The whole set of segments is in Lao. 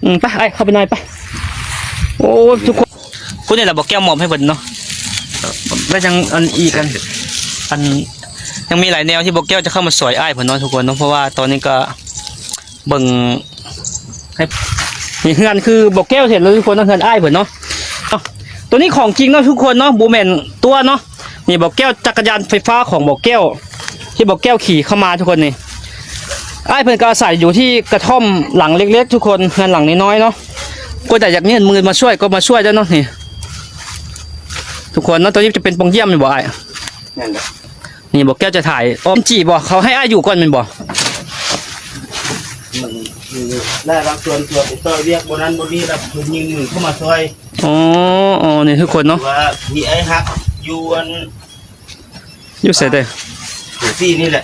ອືມ ໄປ ອ້າຍ ເຂົ້າໄປໜ່ອຍ ໄປ. ໂອ້ ທຸກຄົນ ຜູ້ນີ້ລະ ບໍ່ແກ້ວມອບໃຫ້ເພິ່ນເນາະ. ແລ້ວຍັງອັນອີກອັນ ອັນ ຍັງມີຫຼາຍແນວທີ່ບໍ່ແກ້ວຈະເຂົ້າມາຊ່ອຍອ້າຍເພິ່ນເນາະ ທຸກຄົນເນາະ. ເພາະວ່າຕອນນີ້ກໍເບິ່ງໃຫ້ ນີ້ເຮືອນຄືບໍ່ແກ້ວເຫັນແລ້ວ ທຸກຄົນເນາະ ເຮືອນອ້າຍເພິ່ນເນາະ. ເອົາ ໂຕນີ້ຂອງຈິງເນາະ ທຸກຄົນເນາະ ບໍ່ແມ່ນຕົວະເນາະ. ນີ້ບໍ່ແກ້ວ ຈັກກະຍານໄຟຟ້າຂອງບໍ່ແກ້ວ ທີ່ບໍ່ແກ້ວຂີ່ເຂົ້າມາ ທຸກຄົນ. ນີ້ອ້າຍເພິ່ນກໍອາໄສຢູ່ທີ່ກະທ່ອມຫຼັງເລັກໆ ທຸກຄົນ ເຮືອນຫຼັງນ້ອຍໆເນາະ. ຜູ້ໃດຢາກຍື່ນມືມາຊ່ວຍກໍມາຊ່ວຍໄດ້ເນາະ ນີ້ ທຸກຄົນເນາະ. ໂຕນີ້ຈະເປັນປ່ອງຢ້ຽມແມ່ນບໍ່ອ້າຍ? ແມ່ນແຫຼະ. ນີ້ບໍ່ແກ້ວຈະຖ່າຍອ້ອມຈີ່ບໍ່? ເຂົາໃຫ້ອ້າຍຢູ່ກ່ອນແມ່ນບໍ່? ມັນ ລາຍບາງສ່ວນ ເພື່ອໄປຊ່ອຍວຽກບໍ່ນັ້ນບໍ່ນີ້ ລະເພິ່ນຍື່ນມືເຂົ້າມາຊ່ອຍ. ອໍ ອໍ ນີ້ ທຸກຄົນເນາະ ວ່າມີອ້າຍຮັກຢູ່ອັນ ຢູ່ໃສເດີ? ຢູ່ຊີ້ນີ້ແຫຼະ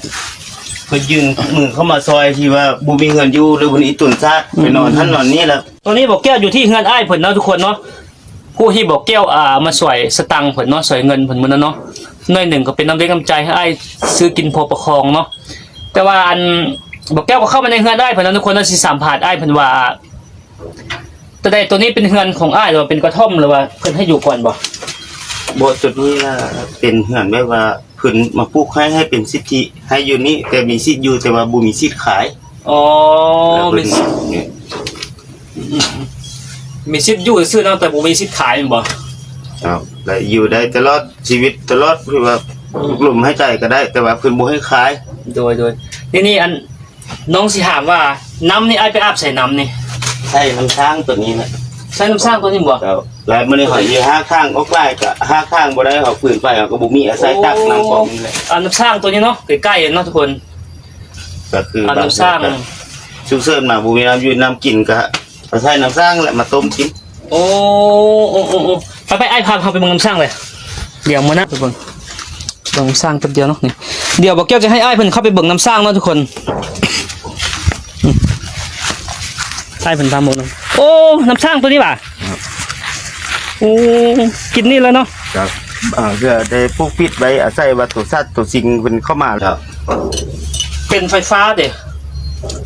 ເພິ່ນຍື່ນມືເຂົ້າມາຊ່ອຍ ທີ່ວ່າບໍ່ມີເຮືອນຢູ່ ຫຼືວ່າອີ່ຕົນຊາດ ອືມ ໄປນອນຫັ້ນນອນນີ້ລະ. ຕອນນີ້ບໍ່ແກ້ວຢູ່ທີ່ເຮືອນອ້າຍເພິ່ນເນາະ ທຸກຄົນເນາະ. ຜູ້ທີ່ບໍ່ແກ້ວ ອ່າ ມາຊ່ວຍສະຕັງເພິ່ນເນາະ ຊ່ວຍເງິນເພິ່ນມື້ນັ້ນເນາະ ໜ້ອຍໜຶ່ງກໍເປັນນ້ຳເລັກນ້ຳໃຈໃຫ້ອ້າຍຊື້ກິນພໍປະຄອງເນາະ. ແຕ່ວ່າອັນ ບໍ່ແກ້ວກໍເຂົ້າມາໃນເຮືອນອ້າຍເພິ່ນເນາະ ທຸກຄົນເນາະ. ຊິສຳພາດອ້າຍເພິ່ນວ່າ ແຕ່ໃດ ໂຕນີ້ເປັນເຮືອນຂອງອ້າຍ ຫຼືວ່າເປັນກະທ່ອມ ຫຼືວ່າເພິ່ນໃຫ້ຢູ່ກ່ອນບໍ່? ບໍ່ ໂຕນີ້ເປັນເຮືອນແບບວ່າເພິ່ນມາປູກໃຫ້ ໃຫ້ເປັນສິດທິໃຫ້ຢູ່ນີ້ ແຕ່ມີສິດຢູ່ ແຕ່ວ່າບໍ່ມີສິດຂາຍ. ອໍ ແລ້ວເພິ່ນມີສິດ ມີສິດຢູ່ຊື່ເນາະ ແຕ່ບໍ່ມີສິດຂາຍແມ່ນບໍ່? ເຈົ້າ ແລະຢູ່ໄດ້ຕະຫຼອດຊີວິດ ຕະຫຼອດ ຄືວ່າ ອືມ ທຸກລົມຫາຍໃຈກໍໄດ້ ແຕ່ວ່າເພິ່ນບໍ່ໃຫ້ຂາຍ. ໂດຍ ໂດຍ ນີ້ ນີ້ ອັນ ນ້ອງຊິຖາມວ່າ ນ້ຳນີ້ອ້າຍໄປອາບໃສ ນ້ຳນີ້? ໃສ່ນ້ຳສ້າງໂຕນີ້ແຫຼະ. ໃສ່ນ້ຳສ້າງໂຕນີ້ບໍ່? ເຈົ້າ ແລ້ວມື້ນີ້ເຮົາຊິຫາຂ້າງອອກຫຼາຍ ກໍຫາຂ້າງບໍ່ໄດ້ ເຮົາຟືນໄປ ເຮົາກໍບໍ່ມີ ອາໄສຕັກນ້ຳຂອງນີ້ແຫຼະ. ເອົານ້ຳສ້າງໂຕນີ້ເນາະ ໃກ້ໆເນາະ ທຸກຄົນ. ກໍຄື ເອົານ້ຳສ້າງ ບາງເທື່ອກໍສຸກເສີນມາ ບໍ່ມີນ້ຳຢູ່ນ້ຳກິນ ກໍເອົາໃສ່ນ້ຳສ້າງແຫຼະມາຕົ້ມກິນ. ໂອ້ ໂອ້ ໂອ້ ໂອ້ ໄປໆ ອ້າຍພາເຮົາໄປເບິ່ງນ້ຳສ້າງເລີຍ. ດຽວມື້ໜ້າໄປເບິ່ງ ເບິ່ງນ້ຳສ້າງແປັບດຽວເນາະ. ນີ້ ດຽວບໍ່ແກ້ວຈະໃຫ້ອ້າຍເພິ່ນເຂົ້າໄປເບິ່ງນ້ຳສ້າງເນາະ ທຸກຄົນ. ອືມ ອ້າຍເພິ່ນພາເບິ່ງ. ໂອ້ ນ້ຳສ້າງໂຕນີ້ຫວາ? ໂອ້ ກິນນີ້ເລີຍເນາະ. ເຈົ້າ ບາງເທື່ອໄດ້ປົກປິດໄວ້ ອາໄສວ່າໂຕສັດໂຕສິ່ງເພິ່ນເຂົ້າມາ. ເຈົ້າ ເປັນໄຟຟ້າເດ?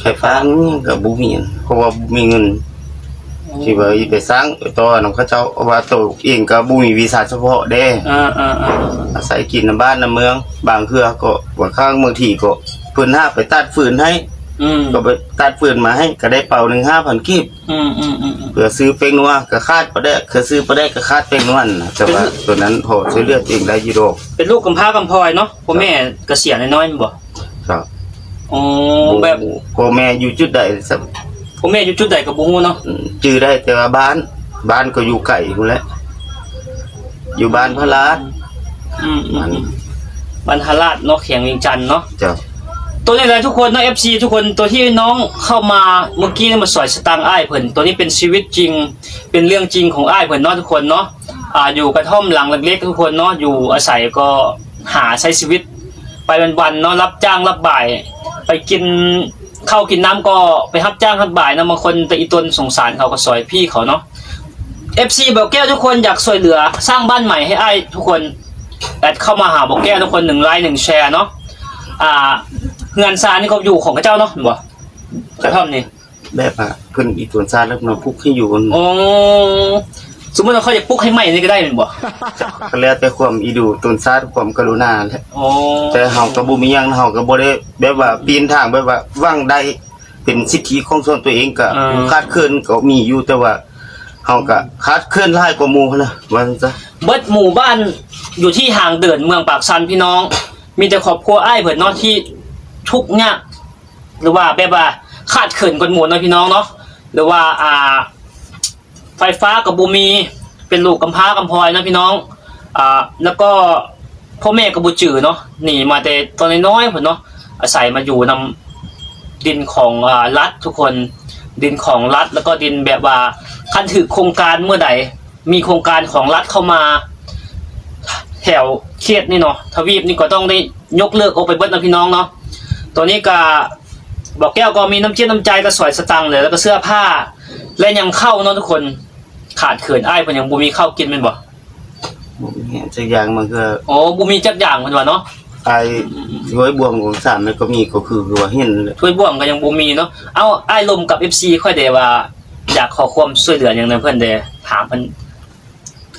ໄຟຟ້າມັນກໍບໍ່ມີ ເພາະວ່າບໍ່ມີເງິນ ອືມ ທີ່ວ່າຊິໄປສ້າງໄປຕໍ່ນຳເຂົາເຈົ້າ ເພາະວ່າໂຕເອງກໍບໍ່ມີວິຊາສະເພາະເດ້. ອ່າໆໆ ອາໄສກິນນຳບ້ານນຳເມືອງ ບາງເທື່ອກໍບາງຄັ້ງບາງທີກໍເພິ່ນຫາໄປຕັດຟືນໃຫ້ ອືມ ກໍໄປຕັດຟືນມາໃຫ້ ກໍໄດ້ເປົາໜຶ່ງຫ້າພັນກີບ. ອືມໆໆໆ ເພື່ອຊື້ແປ້ງນົວກໍຂາດປາແດກ ເພື່ອຊື້ປາແດກກໍຂາດແປ້ງນົວນະ. ແຕ່ວ່າໂຕນັ້ນພໍຊ່ວຍເຫຼືອຕົວເອງໄດ້ຢູ່ດອກ. ເປັນລູກກຳພ້າກຳພອຍເນາະ ພໍ່ແມ່ກະສຽນນ້ອຍໆແມ່ນບໍ່? ຄັບ. ອໍ ແບບພໍ່ແມ່ຢູ່ຈຸດໃດ? ພໍ່ແມ່ຢູ່ຈຸດໃດກໍບໍ່ຮູ້ເນາະ. ອືມ ຈື່ໄດ້ແຕ່ວ່າບ້ານ ບ້ານກໍຢູ່ໄກພຸ້ນແຫຼະ ຢູ່ບ້ານພະລາດ. ອືມໆໆ ບ້ານພະລາດເນາະ ແຂວງວຽງຈັນເນາະ. ເຈົ້າ ໂຕນີ້ແຫຼະທຸກຄົນເນາະ ເອັຟຊີ ທຸກຄົນ ໂຕທີ່ນ້ອງເຂົ້າມາເມື່ອກີ້ນີ້ ມາຊ່ອຍສະຕັງອ້າຍເພິ່ນ. ໂຕນີ້ເປັນຊີວິດຈິງ ເປັນເລື່ອງຈິງຂອງອ້າຍເພິ່ນເນາະ ທຸກຄົນເນາະ. ອ່າ ຢູ່ກະທ່ອມຫຼັງເລັກໆ ທຸກຄົນເນາະ ຢູ່ອາໄສກໍຫາໃຊ້ຊີວິດໄປວັນໆເນາະ ຮັບຈ້າງຮັບບາຍ ໄປກິນເຂົ້າກິນນ້ຳກໍໄປຮັບຈ້າງຮັບບາຍນຳ. ບາງຄົນແຕ່ອີ່ຕົນສົງສານເຂົາກໍຊ່ອຍພີ່ເຂົາເນາະ. ເອັຟຊີ ບໍ່ແກ້ວທຸກຄົນ ຢາກຊ່ວຍເຫຼືອສ້າງບ້ານໃໝ່ໃຫ້ອ້າຍທຸກຄົນ ແອັດເຂົ້າມາຫາບໍ່ແກ້ວທຸກຄົນ ໜຶ່ງໄລຄ໌ ໜຶ່ງແຊເນາະ. ອ່າ ເຮືອນຊານນີ້ກໍຢູ່ຂອງເຂົາເຈົ້າເນາະ ແມ່ນບໍ່? ກະທ່ອມນີ້ ແບບວ່າເພິ່ນອີ່ຕົນຊາດແລ້ວມາປຸກໃຫ້ຢູ່. ອໍ ສົມມຸດວ່າເຂົາຢາກປຸກໃຫ້ໃໝ່ນີ້ກໍໄດ້ແມ່ນບໍ່? ກໍແລ້ວແຕ່ຄວາມອີ່ດູຕົນຊາດ ຄວາມກະລຸນາແຫຼະ. ອໍ ແຕ່ເຮົາກໍບໍ່ມີຫຍັງ ເຮົາກໍບໍ່ໄດ້ແບບວ່າປີນທາງ ແບບວ່າຫວັງໄດ້ເປັນສິດທິຂອງສ່ວນຕົວເອງ ກໍ ອ່າ ຂາດເຂີນກໍມີຢູ່ ແຕ່ວ່າເຮົາກໍຂາດເຂີນຫຼາຍກວ່າໝູ່ຫັ້ນນະ ວ່າຊັ້ນຊະ. ເບິດໝູ່ບ້ານຢູ່ທີ່ທາງເດີນເມືອງປາກຊັນ ພີ່ນ້ອງ ມີແຕ່ຄອບຄົວອ້າຍເພິ່ນເນາະ ທີ່ທຸກຍາກ ຫຼືວ່າແບບວ່າຂາດເຂີນກວ່າໝູ່ເນາະ ພີ່ນ້ອງເນາະ. ຫຼືວ່າ ອ່າ ໄຟຟ້າກໍບໍ່ມີ ເປັນລູກກຳພ້າກຳພອຍເນາະ ພີ່ນ້ອງ. ອ່າ ແລ້ວກໍພໍ່ແມ່ກໍບໍ່ຈື່ເນາະ ໜີມາແຕ່ຕອນນ້ອຍໆພຸ້ນເນາະ ອາໄສມາຢູ່ນຳດິນຂອງ ອ່າ ລັດທຸກຄົນ ດິນຂອງລັດ ແລ້ວກໍດິນແບບວ່າຄັນຖືກໂຄງການເມື່ອໃດ ມີໂຄງການຂອງລັດເຂົ້າມາແຖວເຂດນີ້ເນາະ ທະວີບນີ້ກໍຕ້ອງໄດ້ຍົກເລີກອອກໄປເບິດເນາະ ພີ່ນ້ອງເນາະ. ຕອນນີ້ກະ ບໍ່ແກ້ວກໍມີນ້ຳຈິດນ້ຳໃຈ ກໍຊ່ອຍສະຕັງເລີຍ ແລ້ວກໍເສື້ອຜ້າ ແລະ ຍັງເຂົ້າເນາະທຸກຄົນ ຂາດເຂີນ ອ້າຍເພິ່ນຍັງບໍ່ມີເຂົ້າກິນແມ່ນບໍ່? ບໍ່ມີຫຍັງຈັກຢ່າງ ມັນກໍ ອໍ ບໍ່ມີຈັກຢ່າງເພິ່ນວ່າເນາະ. ອ້າຍ ອືມໆໆ ຖ້ວຍບ່ວງຂອງສານມັນກໍມີ ກໍຄື ຄືວ່າເຫັນແຫຼະ ຖ້ວຍບ່ວງກໍຍັງບໍ່ມີເນາະ. ເອົ້າ ອ້າຍລົມກັບເອັຟຊີຂ້ອຍເດ້ວ່າ ຢາກຂໍຄວາມຊ່ວຍເຫຼືອຫຍັງນຳເພິ່ນແດ່ ຖາມເພິ່ນ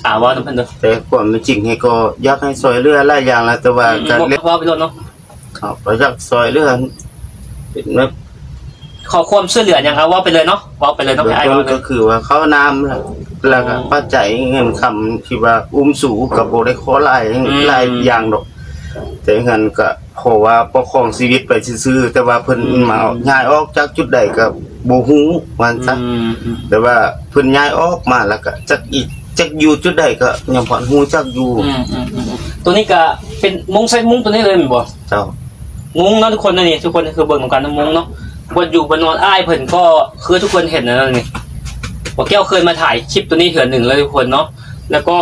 ອ່າ ເວົ້ານຳເພິ່ນເດີ. ແຕ່ຄວາມເປັນຈິງນີ້ກໍຢາກໃຫ້ຊ່ອຍເຫຼືອຫຼາຍຢ່າງແຫຼະ ແຕ່ວ່າ ອືມ ກໍ ເວົ້າ ເວົ້າໄປໂລດເນາະ. ເຮົາກໍຢາກຊ່ອຍເຫຼືອ ເປັນແບບ ຂໍຄວາມຊ່ວຍເຫຼືອຫຍັງ ເອົາ ເວົ້າໄປເລີຍເນາະ ເວົ້າໄປເລີຍເນາະ ເບື້ອງຕົ້ນກໍຄືວ່າເຂົ້ານ້ຳ ແລ້ວກໍ ອໍ ປັດໄຈເງິນຄຳທີ່ວ່າອຸ້ມສູງກໍບໍ່ໄດ້ຂໍຫຼາຍ ອືມ ຫຼາຍຢ່າງດອກ ແຕ່ເຮືອນກໍ ເພາະວ່າປະຄອງຊີວິດໄປຊື່ໆ ແຕ່ວ່າເພິ່ນ ອືມ ມາຍ້າຍອອກຈາກຈຸດໃດກໍບໍ່ຮູ້ວ່າຊັ້ນ ອືມ ອືມ ແຕ່ວ່າເພິ່ນຍ້າຍອອກມາແລ້ວກໍຈັກອີກ ຈັກຢູ່ຈຸດໃດກໍຍັງບໍ່ຮູ້ຈັກຢູ່ ອືມ ອືມ ອືມ ໂຕນີ້ກໍເປັນມຸງ ໃສ່ມຸງໂຕນີ້ເລີຍແມ່ນບໍ່? ເຈົ້າ ມຸງເນາະທຸກຄົນ ນີ້ ທຸກຄົນຄືເບິ່ງນຳກັນ ມຸງເນາະ ບ່ອນຢູ່ບ່ອນນອນອ້າຍເພິ່ນກໍຄືທຸກຄົນເຫັນນັ້ນນີ້ ບໍ່ແກ້ວເຄີຍມາຖ່າຍຄລິບໂຕນີ້ເທື່ອໜຶ່ງແລ້ວທຸກຄົນເນາະ ແລ້ວກໍ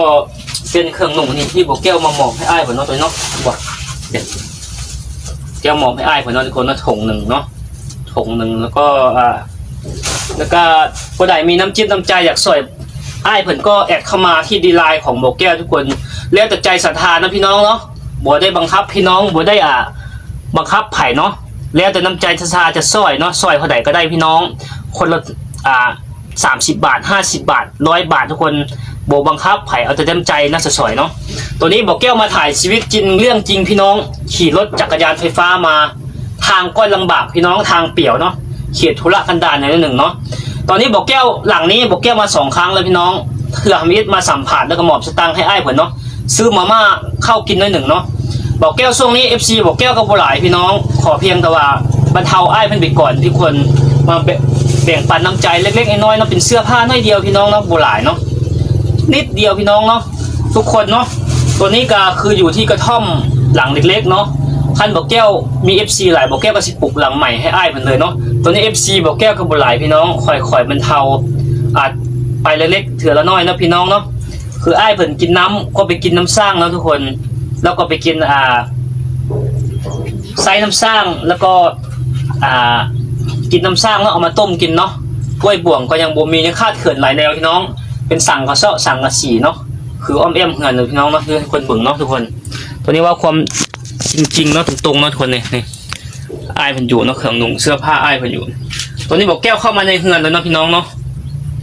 ເປັນເຄື່ອງນຸ່ງນີ້ທີ່ບໍ່ແກ້ວມາມອບໃຫ້ອ້າຍເພິ່ນເນາະ ໂຕນີ້ເນາະ ບໍ່ ແກ້ວມອບໃຫ້ອ້າຍເພິ່ນເນາະ ທຸກຄົນເນາະ ຖົງໜຶ່ງເນາະ ຖົງໜຶ່ງ ແລ້ວກໍ ອ່າ ແລ້ວກໍຜູ້ໃດມີນ້ຳຈິດນ້ຳໃຈຢາກຊ່ອຍອ້າຍເພິ່ນກໍແອັດເຂົ້າມາທີ່ ໄລນ໌ ຂອງບໍ່ແກ້ວທຸກຄົນ ແລ້ວແຕ່ໃຈສັດທານະພີ່ນ້ອງເນາະ ບໍ່ໄດ້ບັງຄັບພີ່ນ້ອງ ບໍ່ໄດ້ ອ່າ ບັງຄັບໃຜເນາະ ແລ້ວແຕ່ນ້ຳໃຈສັດທາຈະຊ່ອຍເນາະ ຊ່ອຍເທົ່າໃດກໍໄດ້ພີ່ນ້ອງ ຄົນລະ ອ່າ ສາມສິບບາດ ຫ້າສິບບາດ ຮ້ອຍບາດ ທຸກຄົນ ບໍ່ບັງຄັບໃຜ ເອົາແຕ່ນ້ຳໃຈນະ ຊ່ອຍໆເນາະ. ຕອນນີ້ບໍ່ແກ້ວມາຖ່າຍຊີວິດຈິງເລື່ອງຈິງພີ່ນ້ອງ ຂີ່ລົດຈັກກະຍານໄຟຟ້າມາ ທາງກໍລຳບາກພີ່ນ້ອງ ທາງປຽວເນາະ ເຂດທຸລະກັນດານໜ້ອຍໜຶ່ງເນາະ. ຕອນນີ້ບໍ່ແກ້ວ ຫຼັງນີ້ບໍ່ແກ້ວມາສອງຄັ້ງແລ້ວພີ່ນ້ອງ ເທື່ອທຳອິດມາສຳພາດ ແລ້ວກໍມອບສະຕັງໃຫ້ອ້າຍເພິ່ນເນາະ ຊື້ມາມ່າເຂົ້າກິນໜ້ອຍໜຶ່ງເນາະ. ບໍ່ແກ້ວ ຊ່ວງນີ້ ເອັຟຊີ ບໍ່ແກ້ວກໍບໍ່ຫຼາຍພີ່ນ້ອງ ຂໍພຽງແຕ່ວ່າບັນເທົາອ້າຍເພິ່ນໄປກ່ອນ ທຸກຄົນ ມາແບ່ງ ແບ່ງປັນນ້ຳໃຈເລັກໆນ້ອຍໆເນາະ ເປັນເສື້ອຜ້າໜ້ອຍດຽວພີ່ນ້ອງເນາະ ບໍ່ຫຼາຍເນາະ ນິດດຽວພີ່ນ້ອງເນາະ ທຸກຄົນເນາະ. ໂຕນີ້ກໍຄືຢູ່ທີ່ກະທ່ອມຫຼັງເລັກໆເນາະ ຄັນບໍ່ແກ້ວມີເອັຟຊີຫຼາຍ ບໍ່ແກ້ວກໍຊິປຸກຫຼັງໃໝ່ໃຫ້ອ້າຍເພິ່ນເລີຍເນາະ. ໂຕນີ້ເອັຟຊີບໍ່ແກ້ວກໍບໍ່ຫຼາຍພີ່ນ້ອງ ຄ່ອຍໆບັນເທົາ ອາດໄປເລັກໆເທື່ອລະໜ້ອຍເນາະພີ່ນ້ອງເນາະ. ຄືອ້າຍເພິ່ນກິນນ້ຳ ກໍໄປກິນນ້ຳສ້າງເນາະທຸກຄົນ ແລ້ວກໍໄປກິນ ອ່າ ໃຊ້ນ້ຳສ້າງ ແລ້ວກໍ ອ່າ ກິນນ້ຳສ້າງເນາະ ເອົາມາຕົ້ມກິນເນາະ. ກ້ວຍບວງກໍຍັງບໍ່ມີ ຍັງຂາດເຂີນຫຼາຍແນວພີ່ນ້ອງ ເປັນສັງກະເຊາະ ສັງກະສີເນາະ ຄືອ້ອມແອ້ມເຮືອນເນາະພີ່ນ້ອງເນາະ ຄືໃຫ້ຄົນເບິ່ງເນາະທຸກຄົນ. ໂຕນີ້ເວົ້າຄວາມຈິງໆເນາະ ຕົງໆເນາະທຸກຄົນ ນີ້ ນີ້ ອ້າຍເພິ່ນຢູ່ເນາະ ເຄື່ອງນຸ່ງເສື້ອຜ້າອ້າຍເພິ່ນຢູ່. ໂຕນີ້ບໍ່ແກ້ວເຂົ້າມາໃນເຮືອນແລ້ວເນາະພີ່ນ້ອງເນາະ.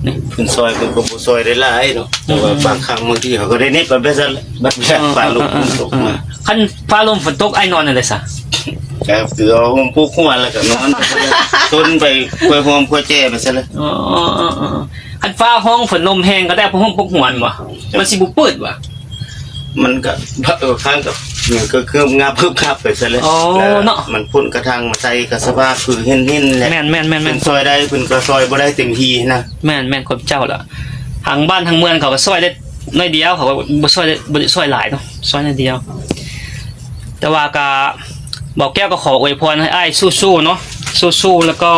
ນີ້ ເພິ່ນຊ່ອຍເພິ່ນກໍບໍ່ຊ່ອຍໄດ້ຫຼາຍເນາະ ແຕ່ວ່າ ອືມ ບາງຄັ້ງບາງທີເຂົາກໍໄດ້ນິບໄປຊັ້ນແຫຼະ ບັດເວລາ ເອີ ຟ້າລົມ ເອີ ເອີ ຝົນຕົກມາ ເອີ ຄັນຟ້າລົມຝົນຕົກອ້າຍນອນແນວໃດຊະ? ກໍຄືເອົາຮົ່ມປົກຫົວແລ້ວກໍນອນ ຊົນໄປ ຄ່ອຍຮ່ວມຄ່ອຍແຈໄປຊັ້ນແຫຼະ. ອໍ ອໍ ອໍ ຄັນຟ້າຮ້ອງຝົນລົມແຮງກໍໄດ້ຜ້າຮົ່ມປົກຫົວແມ່ນບໍ່? ມັນຊິບໍ່ປືດຫວາ? ມັນກໍ ບາງຄັ້ງກໍ ມັນກໍຄືງາບງາບໄປຊັ້ນແຫຼະ. ອໍ ເນາະ ມັນພົ້ນກະຖາງມາໃສ່ກໍສະພາບຄືເຫັນໆແຫຼະ. ແມ່ນໆໆໆ ເພິ່ນຊ່ອຍໄດ້ ເພິ່ນກໍຊ່ອຍບໍ່ໄດ້ເຕັມທີ່ນະ. ແມ່ນໆ ຂອບເຈົ້າລະ ທາງບ້ານທາງເມືອງເຂົາກໍຊ່ອຍໄດ້ໜ້ອຍດຽວ ເຂົາກໍບໍ່ຊ່ອຍໄດ້ ບໍ່ໄດ້ຊ່ອຍຫຼາຍເນາະ ຊ່ອຍໜ້ອຍດຽວ. ແຕ່ວ່າກໍ ບໍ່ແກ້ວກໍຂໍອວຍພອນໃຫ້ອ້າຍສູ້ໆເນາະ ສູ້ໆ ແລ້ວກໍ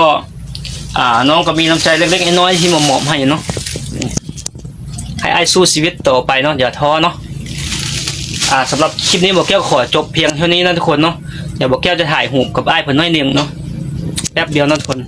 ອ່າ ນ້ອງກໍມີນ້ຳໃຈເລັກໆນ້ອຍໆທີ່ມາມອບໃຫ້ເນາະ ໃຫ້ອ້າຍສູ້ຊີວິດຕໍ່ໄປເນາະ ຢ່າທໍ້ເນາະ. ອ່າ ສຳລັບຄລິບນີ້ບໍ່ແກ້ວຂໍຈົບພຽງເທົ່ານີ້ນະທຸກຄົນເນາະ. ດຽວບໍ່ແກ້ວຈະຖ່າຍຮູບກັບອ້າຍເພິ່ນໜ້ອຍໜຶ່ງເນາະ ແປັບດຽວນະທຸກຄົນ.